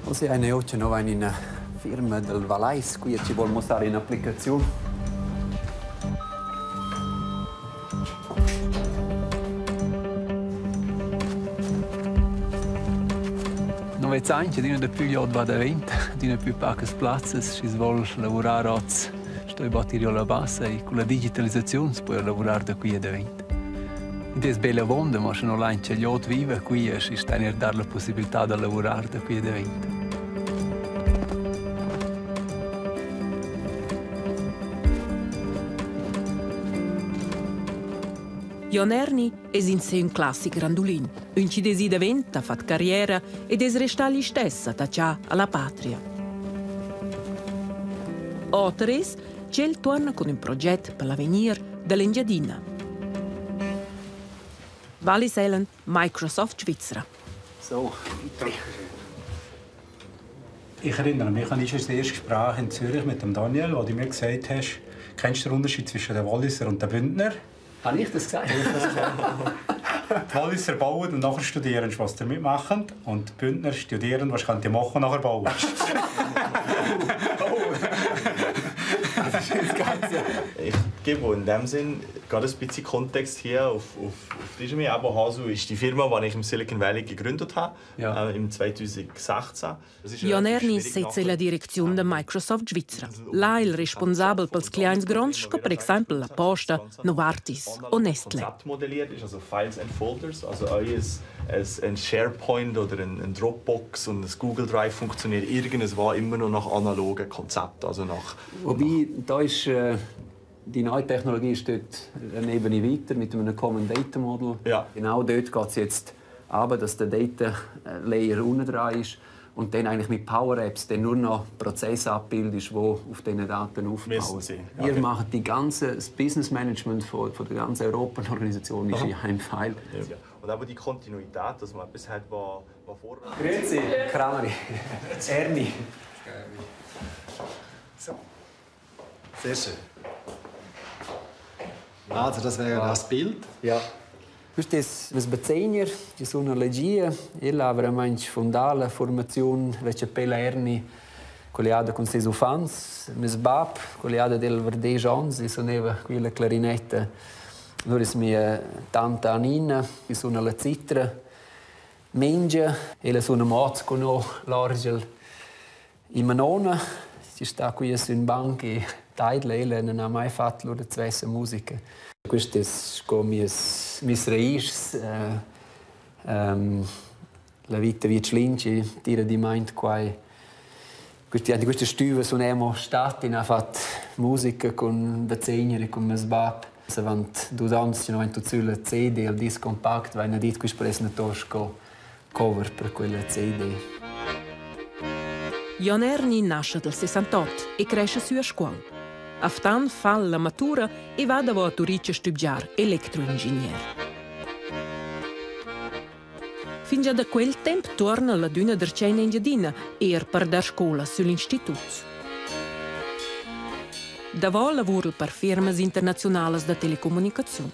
Oz è eine oggi no in firma del Valais qui ci vuol mostrare un'applicazione. Non vezzain che d'üna daplü glieud va davent, d'üna plü pacas plazzas, schi's voul lavurar hoz stoi battir giò la bassa e culla digitalisaziun s'po eir lavurar da qui davent. Id es bel avonda, ma sche non lain cha glieud viva qui, schi stain eir dar la pussibiltà da lavurar da qui davent. Jon Erni es insè ün classic randulin, ün chi es i davent, ha fat carriera ed es restà listess attachà a la patria. Oter es ch'el tuorna cun ün proget per l'avegnir da l'Engiadina. Wallisellen, Microsoft Svizra. So, Ich erinnere mich an unser erstes Gespräch in Zürich mit dem Daniel, wo du mir gesagt hast, kennst du den Unterschied zwischen den Walliser und den Bündner? Habe ich das gesagt? Ich das gesagt. Die Walliser bauen und nachher studieren, was sie damit machen. Und die Bündner studieren, was könnt ihr machen und nachher bauen. Oh. Das ist das Ganze. Ich gebe in dem Sinn gerade ein bisschen Kontext hier auf Digimi. Aber Hasu ist die Firma, die ich im Silicon Valley gegründet habe, im 2016. Jon Erni sezza illa direcziun da Microsoft Svizra. Là il responsabel pels cliaints gronds sco per exaimpel la Posta, Novartis o Nestlé. Konzept modelliert ist, also Files and Folders, also euer ein SharePoint oder ein Dropbox und ein Google Drive funktioniert irgendwas immer noch nach analogen Konzept, also nach Wobei, da ist die neue Technologie ist dort eine Ebene weiter mit einem Common Data Model. Genau dort geht es jetzt aber, dass der Data Layer unten dran ist und dann eigentlich mit Power Apps dann nur noch Prozesse abbildest, die auf diesen Daten aufbauen. Wir machen die ganze, das Business Management von der ganzen Europa-Organisation ist in einem File. Ja. Und aber die Kontinuität, dass man etwas hat, was vor. Grüezi, Krameri. Erni. So. Sehr schön. Also, das wäre das Bild. Ja. Quist es meis bazegner, chi suna la gia. El ha veramaing fundà la formaziun la Chapella Erni colliada cun seis uffants. Meis bap, colliada del var desch ons, i suneva qui la clarinetta. Lura es mia tanta Anina, chi suna la citra. Mengia, ella suna amo con no l'orgel. I ma nona, chi sta qui sün banc e taidla, ella non ha mai fat lura svessa musica. Quist es sco mies raischs, la vita via Tschlin chi tira d'imaint quai. Questi, questa stüva sun amo stat e ha fat musica cun bazegner e cun meis bap. Avant 2 ans chi no vain tut sü la CD, il disc compact, vaina dit quist paress ün sco cover per quella CD. Jon Erni nasce dal 68 e cresce sü a Scuol. A Ftan fa la matura e va davo a Turitg a stübgiar electroingegner. Fingià da quel temp tuorna la düna darcheu in Engiadina, eir per dar scoula sül institut. Davo lavur'l per firmas internaziunalas da telecomunicaziun.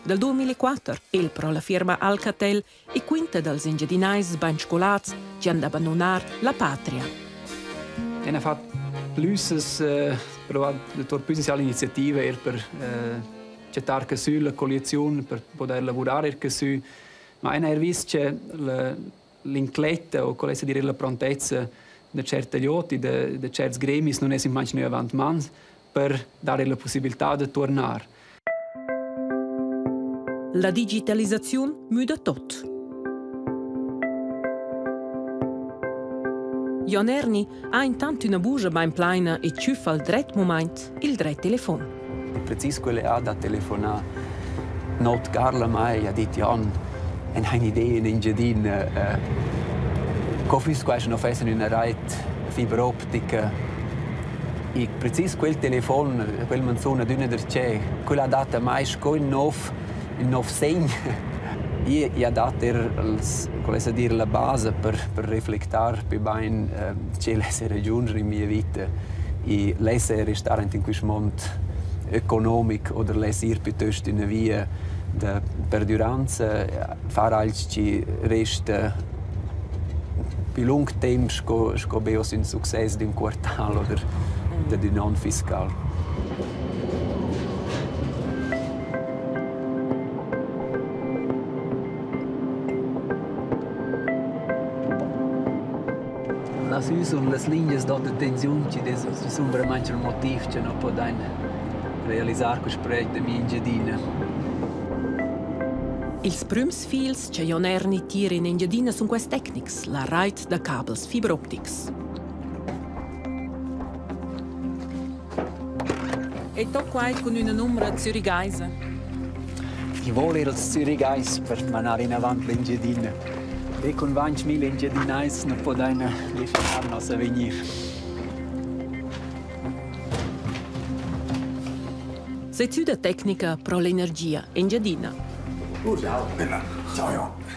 Dal 2004 el pro la firma Alcatel e quinta dals Engiadinais bain scolats chi han da bandunar la patria. En ha fat plüssas provat da tour plüssas iniziative eir per chattar casü la colliaziun per podair lavurar eir casü. Ma en ha eir vis che l'incletta o qual es a dir la prontezza da certa glieud e da certs gremis nun es immanc gnü avant mans per dare la possibilità da tuornar. La digitalisaziun müda tot. Jon Erni ha intant üna bugia bain plaina e tschüffa al dret mumaint il dret telefon. Precis quella ha da telefonar Not Carla mai ha dit Jon, en ha un'idea in Engiadina. Co füss quai sche no fessen üna rait fibra optica? E precis quel telefon, quel manzun adüna darcheu, quel ha dat a mai sco ün nouv segn. I ha dat eir als, qual es a dir, la basa per reflectar più bain che less ragiunger in mia vita e less eir restar aint in quist mond economic oder less ir piuttosto üna via da perdüranza, far alch chi resta. Plü lung temp sco sco be hoz ün success d'ün quartal oder dad ün on fiscal. Las ü sun las lingias d'ota tensiun chi dess chi sun veramaing il motiv cha no podain realisar quist project da mi'Engiadina. Ils prüms fils cha Jon Erni tira in Engiadina sun quels tecnics, la rait da cabels fiberoptics. E to quai cun üna numra zürigaisa. I vol ir als Zürigais per manar inavant l'Engiadina. E cun 20.000 Engiadinais nu podaina definar nos avegnir. Sezzüda tecnica pro l'energia Engiadina.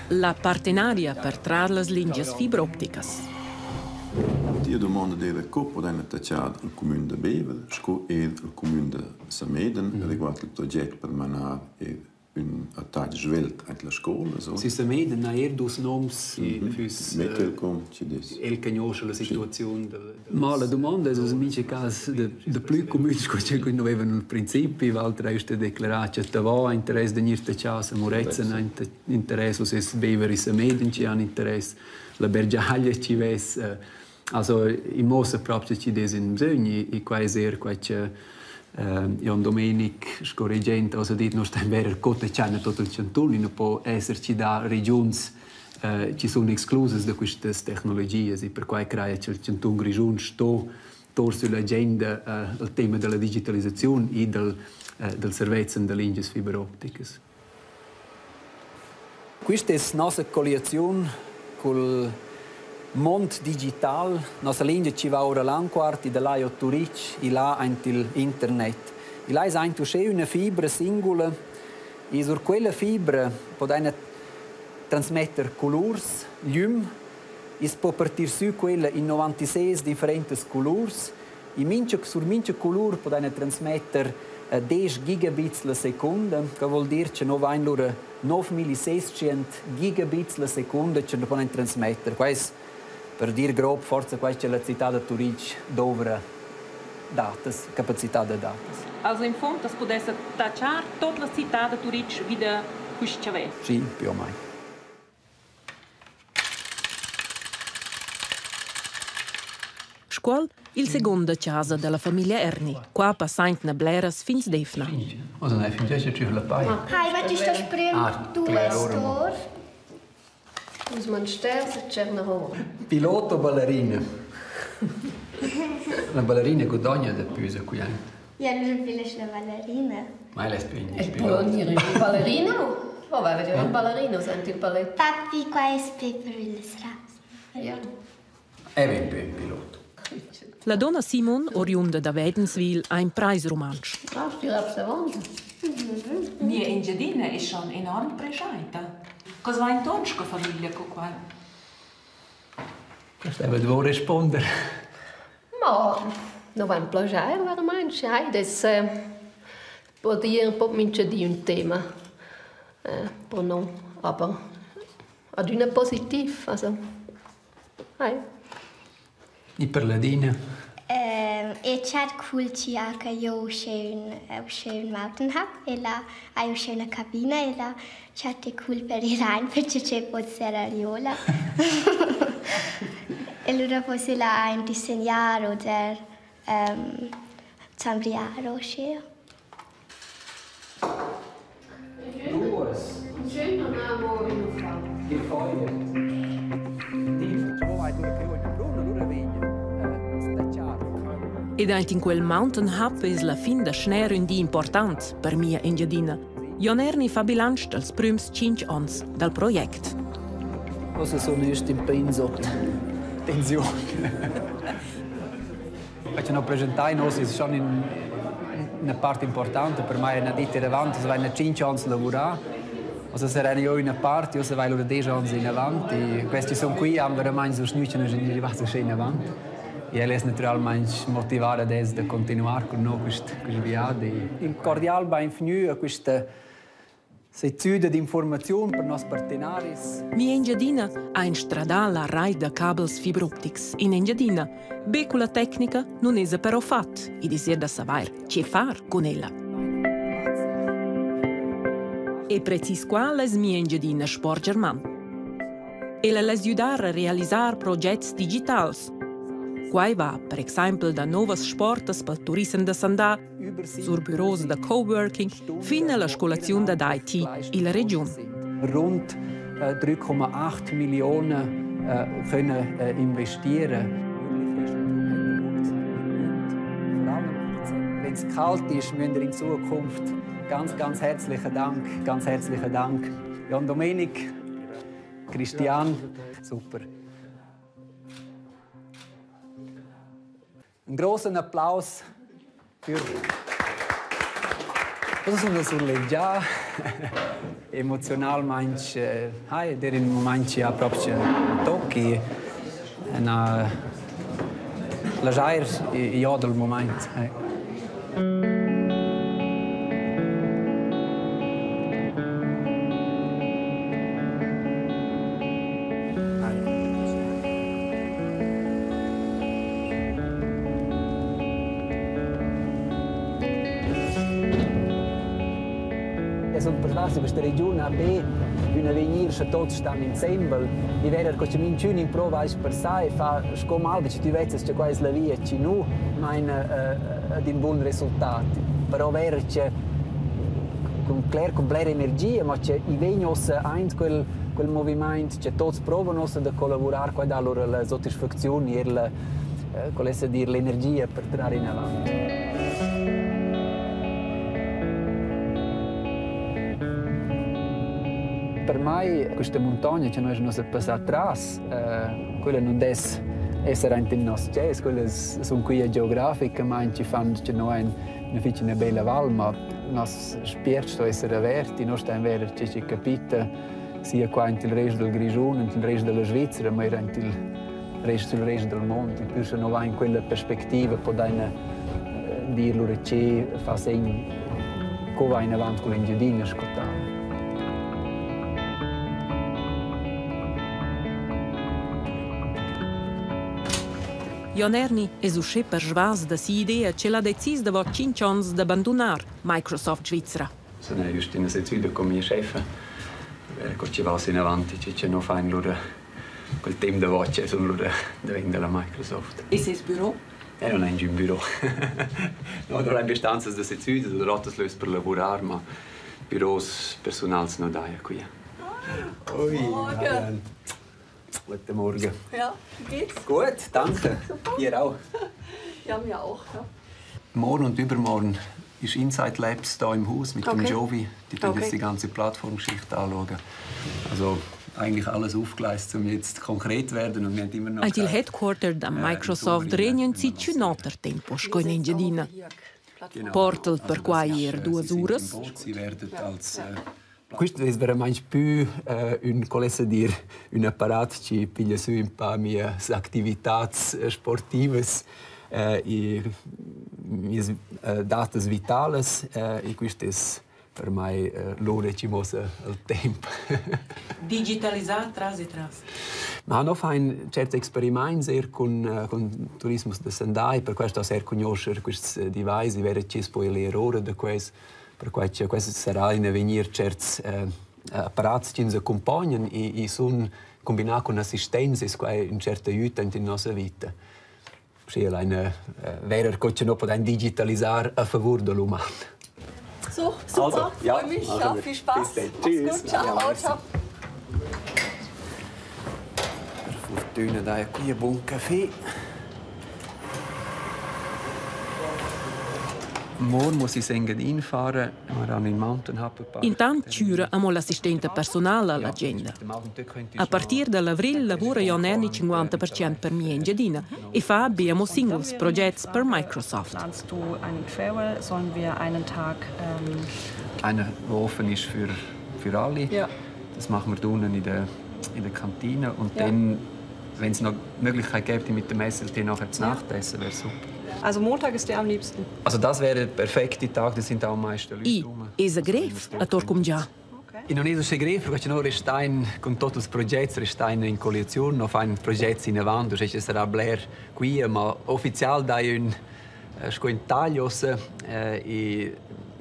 La partenaria per trar las lingias fiberopticas. Tia domanda d'eira co pudain attachar il cumün da Bever sco eir il cumün da Samedan riguard il proget per manar eir ün attach svelt aint la scoula so. Sü Samedan ha eir dus noms chi füss Metelcom chi dess. El cugnuoscha la situaziun dal Ma la dumonda es in mincha cas da plü cumüns sco cha nu vevan al principi. Walter ha üsta declerà cha Tavò ha interess da gnir tachà, Murezzan ha interess, uss es Bever e Samedan chi han interess. La Bergiaglia chi vess also i muossa proprio chi dess ün bsögn e quai es eir quai cha Jon Domenic sco regent ho dit nus stain verer co tachana tuot il chantun. I nu po esser chi dà regiuns chi sun exclusas da quistas tecnologias e perquai craja cha'l chantun Grischun sto tour süll'agenda il tema da la digitalisaziun e dal dal servezzan da lingias fiberopticas. Quista es nossa colliaziun cul mond digital, nossa lingia chi va oura Landquart e da là giò Turich e là aint il internet. E là es aint uschè üna fibra singula e sur quella fibra podaina transmetter culurs, glüm. I's po partir sü quella in 96 differentas culurs e mincha sur mincha culur podaina transmetter 10 gigabits la secunda, que vuol dir cha no vain lura 9600 gigabits la secunda cha no podain transmetter. Quai es per dir grob forsa quai cha la cità da Turich douvra datas, capacità da datas. Also in fond as pudessa tachar tot la cità da Turitg vi da quist chavè. Sì, più o meno. Scuol, il seguond da chasa da la famiglia Erni. Qua passaintna bleras fins d'eivna. Also nein, fin già la paia. Hi, was ist das Sprüm? Du Tor. Us mansters e Tscherneror. Pilot o ballerina? La ballerina gudogna daplü da qui aint. Ja, nu vielleicht la ballerina. Ma ella es più Il può gnir ün ballerino? Oh, aveva già ün ballerino sent il ballet. Papi, qua es pe per ils raps. Ja. E vegn pü ün pilot. La donna Simon, oriunda da Wädenswil, ha imprais rumantsch. Ah, sti raps avant. Mia Engiadina es schon enorm preschainta. Cosa va intuorn sco famiglia co qua? Questa devo rispondere. Ma no vain plaschair veramaing, sch'ei dess po dir un po mincha di ün tema. Però no, aber adüna positiv, also Hi. E per Ladina? Eu chat cool chi ha che eu uschè ün uschè ün mountain hub e là hai uschè üna cabina e là chatte cool per ir aint perche che poss ser ariola. E lura poss ir là aint disegnar oder zambriar o uschea. Duos. Schön non amo ün uffant. Il fogliet. Ed aint in quel Mountain Hub es la fin da schner ün di important per mia Engiadina. Jon Erni fa bilantsch dals prüms tschinch ons dal project. Ossa sun üst in Pinsot. Tensiun. Perché no presentai nos es schon in üna part importante per mai una ditta davanti, se vaina 5 ans lavurà. Also sarà io üna parte, io se vai lura 10 ans in avanti. Questi sono qui, han veramente sostenuto che noi arrivati in avanti. E el es naturalmente motivada adesso da continuar con noi quist, quist viadi. Il cordial benvenu a questa Sezzüda d'informaziun per nos partenaris. Mi Engiadina ha instradà la rait da cabels fibroptics in Engiadina. Be culla tecnica nun esa però fat. Id es eir da savair che far cun ella. E precis qual es mia Engiadina Sporgermann. Ella less güdar a realisar progets digitals. Quai va per exaimpel da nouvas sportas pel turissem da sandà, sur büros da coworking fin alla scolaziun dad IT illa regiun. Rund 3,8 Millionen können investieren. Wenn es kalt ist, müssen wir in Zukunft ganz, ganz herzlichen Dank, ganz herzlichen Dank. Jan Dominik, Christian, super. Ein großen Applaus für Cosa sono surlegià emozionalmaing hai ed er in mumaint chi ha propcha tocchi na plaschair jo dal mumaint. E sun persvas che questa regiun ha be ün avegnir sche tuots stan insembel. I vera co cha minchün improva ais per sai e fa sco mal, perche tü vezzas cha qua es la via chi nu maina ad ün bun resultat. Però vera che cun cler cun blera energia, ma che i vegn uossa aint quel quel movimaint che tuots provan uossa da collavurar qua dà lura la soddisfacziun eir la qual es a dir l'energia per trar inavant. Per mai questa muntogna che noi nos passà tras, quella nun dess esser aint in nos chesa, quellas sun quia geograficamaing chi fan che noi hain üna fich üna bella val, ma nos spiert sto esser avert e noi stain verer che chi capita sia qua aint il rest del Grischun, aint il rest della Svizzera, ma eir aint il rest sul rest del mondo. In plü sche no vain quella perspectiva podaina dir lura che fa segn co va inavant con l'Engiadina sco tal. Jon Erni es uschè persvas da si'idea ch'el ha decis davo tschinch ons da bandunar Microsoft Svizra. Sono Justina Sezzüda con mia chefa. Co ci va in avanti, che no fain lura quel temp da voce sun lura davent da la Microsoft. E seis büro? E non è in büro. No, da haben stanzas da sezzüda oder oters lös per lavurar, ma büros persunals non daja quia. Ui, Morgen. Guten Morgen. Ja, wie geht's? Gut, danke. Super. Dir auch. Ja, mir auch. Ja. Morgen und übermorgen ist Inside Labs hier im Haus mit dem Jovi. Die okay. jetzt die ganze Plattformgeschichte anschauen. Also eigentlich alles aufgeleistet, um jetzt konkret werden. Und wir haben immer noch Ant il headquarter da Microsoft regnan si ün oter tempo sco in Engiadina. Portal perquai eir duas uras. Sie werden als Quist es veramaing pü ün, co lessa dir, ün apparat chi piglia sü ün pa mias activitats sportivas e mias datas vitalas e quist es per mai l'ura chi muossa il temp. Digitalisà tras e tras. Ma no fain tscherts experimaints eir cun turismus da Sendai, per questo as eir cugnuoscher quists device e verer chi's po eir ora da quels. Perquai che questo sarà in avegnir certs apparats chi ens accumpognan e sun combinà cun assistenza es quai ün tschert aiüt aint in nossa vita. Uschea laina verer co cha no podain digitalisar a favur da l'uman. So, super, Also, ja, freue mich. also Ja, viel Spaß. Bis dann. Mach's Tschüss. gut. Ciao, ciao. Per fortüna daja qui a bun café. Morgen muss ich Engadin fahren, wir haben in Mountain Hub Intant chüra amo l'assistenta personala l'agenda. A partir da l'avrigl lavura Jon Erni 50% per mia Engiadina e fa be amo singuls progets per Microsoft. Planst du einen Farewell? Sollen wir einen Tag Einer, der offen ist für alle. Ja. Das machen wir unten in der Kantine. Und Ja. dann, wenn es noch die Möglichkeit gäbe, mit dem SLT nachher zu Nacht essen, wäre super. Also Montag ist dir am liebsten. Also das wäre der perfekte Tag, da sind auch am meisten Leute I rum. esa grev a tor cumgià. In non es uschè grev, perché noi restain cun tuot ils progets restain in colliaziun, no fain progets inavant, uschè chi sarà bler quia, ma ufficial dai ün sco ün tagl uossa e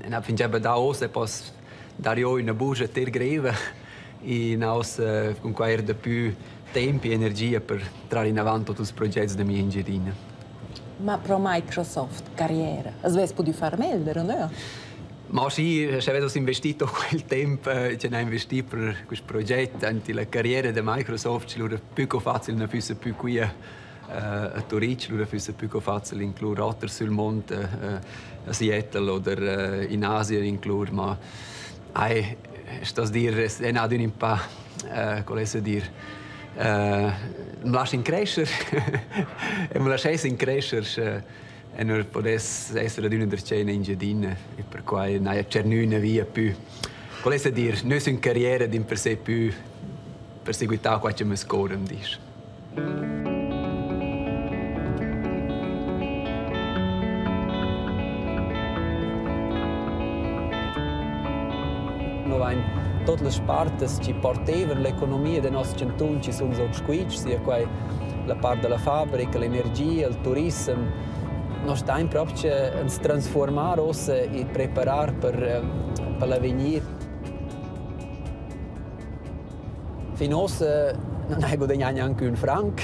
n'ha fingià badà uossa e poss dar jo üna buscha ter greva e n'ha uossa cun quai eir dapü temp e energia per trar inavant tuot ils progets da mia Engiadina. Ma pro Microsoft carriera, as vess pudü far meglder, o no? Ma sì, sche avess investito quel temp che n'ha investi per quist proget ant illa carriera da Microsoft, lura pü co facil na füssa pü quia a Turitg, lura füssa pü co facil inclur oter sül mond a Seattle oder in Asia inclur, ma ai stos dir, es ad ün pa, co lessa dir, m'lasch increscher e m'laschess increscher sche e nur pudess esser adüna darcheu in Engiadina e perquai n'haja tschernü üna via pü, co lessa dir, nö sün carriera dimpersè pü perseguità qua che meis cour am disch. No vain tuot las spartas chi portevan l'economia da nos chantun chi sun sot squitsch, sia quai la part da la fabrica, l'energia, il turissem. No stain propcha ans transfuormar uossa e preparar per l'avegnir. Fin uossa non hai gudagnà gnanc ün franc.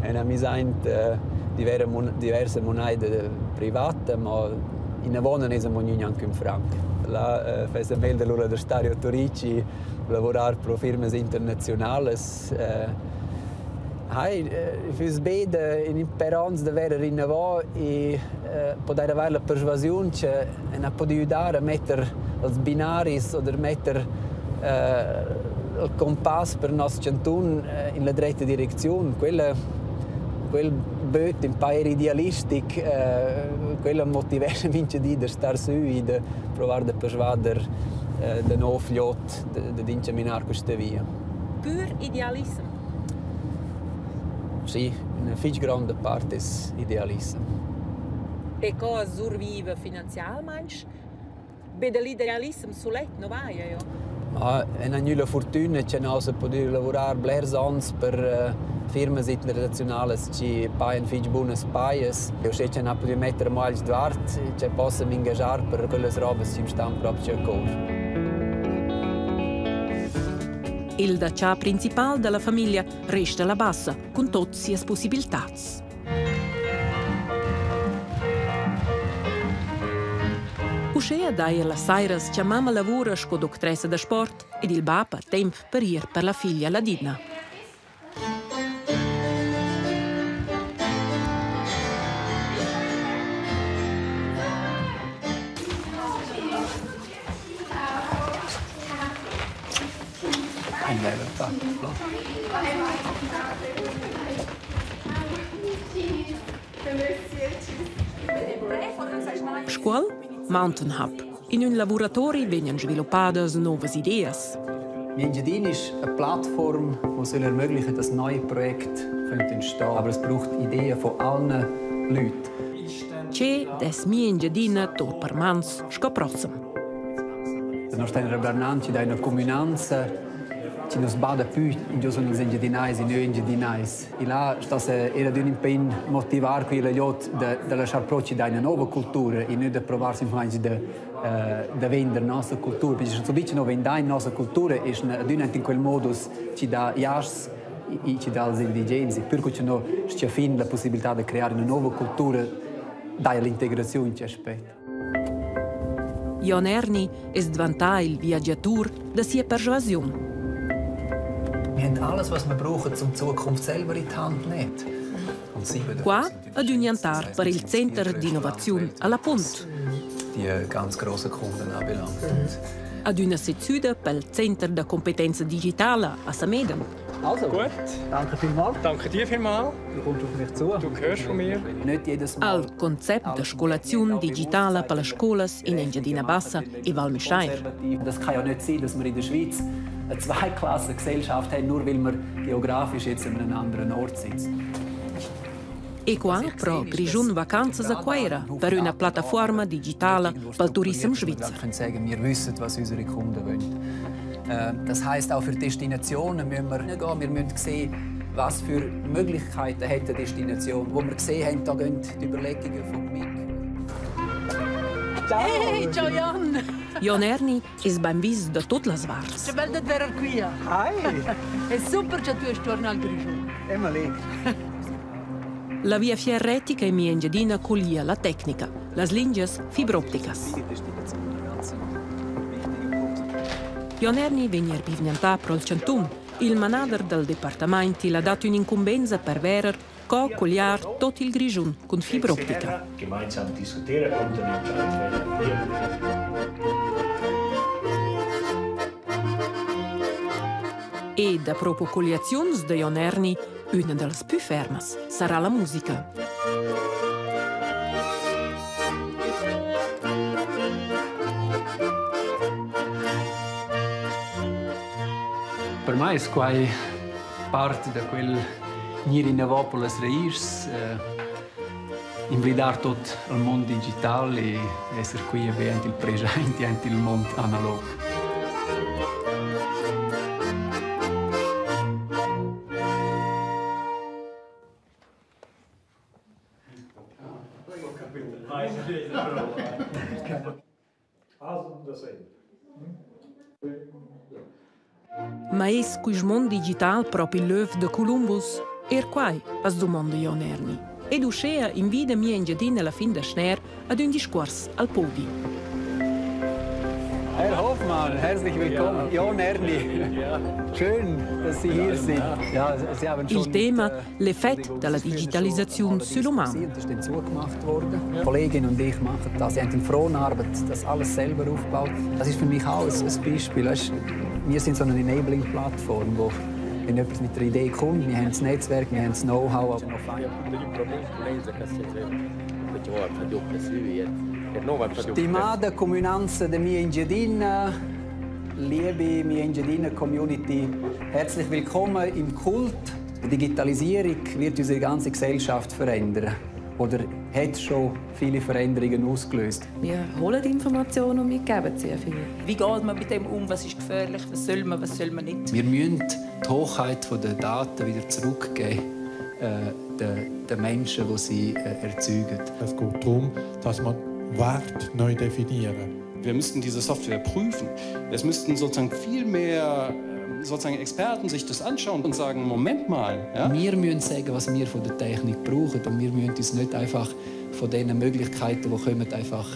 E n'ha miss aint diversa munaida privata, ma inavon non es amo gnü gnanc ün franc. Là fessa meglder lura da star a Turich e lavurar pro firmas internaziunalas. Hai, füss be da in per ons da verer inavò e podair avair la persvasiun che ün ha pudü dar a metter els binaris oder metter il compass per nos chantun in la dretta direcziun. Quella quel böt ün pa eir idealistic, quella motivescha mincha di da star sü e da provar da persvader da nouv glieud dad inchaminar quista via. Pür idealissem. Sì, üna fich gronda part es idealissem. E co surviva finanzialmaing? Be da l'idealissem sulet nu vaja jo. Ma en ha gnü la furtüna cha no s'ha pudü lavurar blers ons per firmas internaziunalas chi pajan fich bunas pajas. Uschè cha n'ha pudü metter amo alch dvart cha possa m'ingaschar per quellas robas chi'm stan propcha a cour. Il dachà principal da la famiglia resta la Bassa cun tot sias pussibiltats. Uschea daja las sairas cha mamma lavura sco doctressa da sport ed il bap ha temp per ir per la figlia Ladina. Scuol Mountain Hub. In ün lavuratori vegnan sviluppadas nouvas ideas. Engiadina ist eine Plattform, die soll ermöglichen, dass neue Projekte entstehen. Aber es braucht Ideen von allen Leuten. Che dess mi Engiadina tour per mans sco prossem? Noi stiamo rebernanci da una comunanza chi nos bada più in sono els engiadinais e noi engiadinais. E là sta se era d'un impegn motivar qui la glieud da lasciar proci da una nuova cultura e non da provar semplicemente da vender nostra cultura. Perché se dice no vendai nostra cultura è adüna in quel modus ci dà jasts e ci dà als indigens. Per cui no c'è fin la possibilità di creare una nuova cultura dai l'integrazione ci aspetta. Jon Erni es dvantà il viagiatur da sia persvasiun. Wir haben alles, was wir brauchen, um die Zukunft selber in die Hand zu nehmen. Qua ad ün jantar per il center d'innovaziun a La Punt. Die ganz grossen Kunden anbelangt. Ad üna sezzüda pel center da competenza digitala a Samedan. Also, gut. Danke vielmals. Danke dir vielmals. Du kommst auf mich zu. Du hörst von mir. Nicht jedes Mal. Al concept da scolaziun digitala per las scolas in Engiadina Bassa e Val Müstair. Das kann ja nicht sein, dass wir in der Schweiz eine Zweiklassengesellschaft haben, nur weil wir geografisch jetzt an einem anderen Ort sitzen. E qua pro Grischun Vacanzas a Cueira per üna plattafuorma digitala pel turissem svizzer. Wir können sagen, wir wissen, was unsere Kunden wollen. Das heißt auch für Destinationen müssen wir gehen. Wir müssen sehen, was für Möglichkeiten hat eine Destination. Wo wir gesehen haben, da gehen die Überlegungen vom MIG. Ciao! Hey, ciao Jon! Jon Erni es bainvis da tuot las varts. Che bel da verer quia! Hi! È super che tu es tuornà al Grischun. Emily. La Viafier retica in mia Engiadina collia la tecnica, las lingias fibropticas. Jon Erni vegn er bivgnantà pro'l chantun. Il manader dal departamaint til ha dat ün'incumbenza per verer co colliar tot il Grischun cun fibroptica. Gemeinsam diskutieren und dann entscheiden. E da propo colliaziuns da Jon Erni, üna da las pü fermas, sarà la musica. Per mai es quai part da quel gnir inavò per las ragischs, invlidar tuot il muond digital e esser qui e be aint il preschaint e aint il muond analog. Ma es quist muond digital propi l'öv da Columbus? Eir quai as dumonda Jon Erni. Ed uschea invida mia Engiadina la fin da schner ad ün discuors al podi. Herr Hofmann, herzlich willkommen. Jon Erni. Schön, dass Sie hier sind. Ja, Sie haben Il schon tema l'effet da la digitalisaziun sül uman. Das ist dann zugemacht worden. Die Kollegin und ich machen das. Sie haben in Fronarbeit das alles selber aufgebaut. Das ist für mich auch ein Beispiel. Weißt, wir sind so eine Enabling-Plattform, wo wenn jemand mit einer Idee kommt, wir haben das Netzwerk, wir haben das Know-how. Stimada Communanza de mia Engiadina, liebe mia Engiadina Community, herzlich willkommen im Kult. Die Digitalisierung wird unsere ganze Gesellschaft verändern oder hat schon viele Veränderungen ausgelöst. Wir holen Informationen und wir geben sehr viel. Wie geht man mit dem um? Was ist gefährlich? Was soll man, was soll man nicht? Wir müssen die Hochheit der Daten wieder zurückgeben den, den Menschen, die sie erzeugen. Es geht darum, dass man Wert neu definieren. Wir müssten diese Software prüfen. Es müssten sozusagen viel mehr sozusagen Experten sich das anschauen und sagen, Moment mal. Ja? Wir müssen sagen, was wir von der Technik brauchen und wir müssen uns nicht einfach von den Möglichkeiten, die kommen, einfach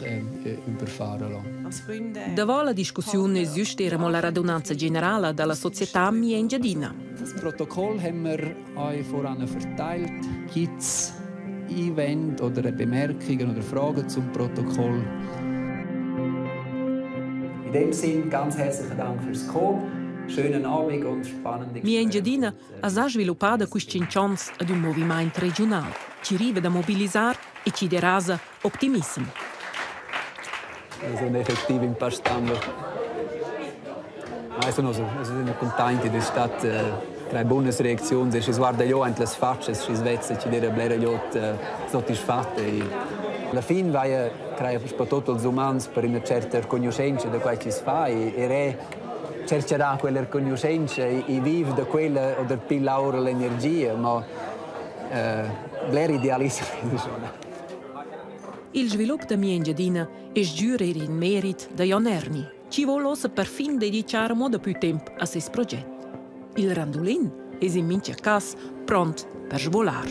überfahren lassen. Davo la discussiun es güst eir amo la radunanza generala da la società Mia Engiadina. Das Protokoll haben wir euch voran verteilt. Gibt es Einwände oder Bemerkungen oder Fragen zum Protokoll? In dem Sinn ganz herzlichen Dank fürs Kommen. Schönen Abend und spannende Mia Engiadina as ha sviluppada quists tschinch ons ad ün movimaint regiunal chi riva da mobilisar e chi derasa optimissem. Also effektiv im Pastando. Also, also, sono contenti di stat tra buone reazioni, si guarda io ant las facce, si svezza, ci dire blera io soddisfatte. Alla fin vai crea soprattutto els umans per una certa conoscenza da quel che si fa e re cercherà quella conoscenza e vive da quella o da più laura l'energia, ma bler idealismo. Il svilup da mia Engiadina es sgür eir in merit da Jon Erni, chi voul uossa perfin dedichar amo daplü temp a seis proget. Il randulin es in mincha cas pront per svolar.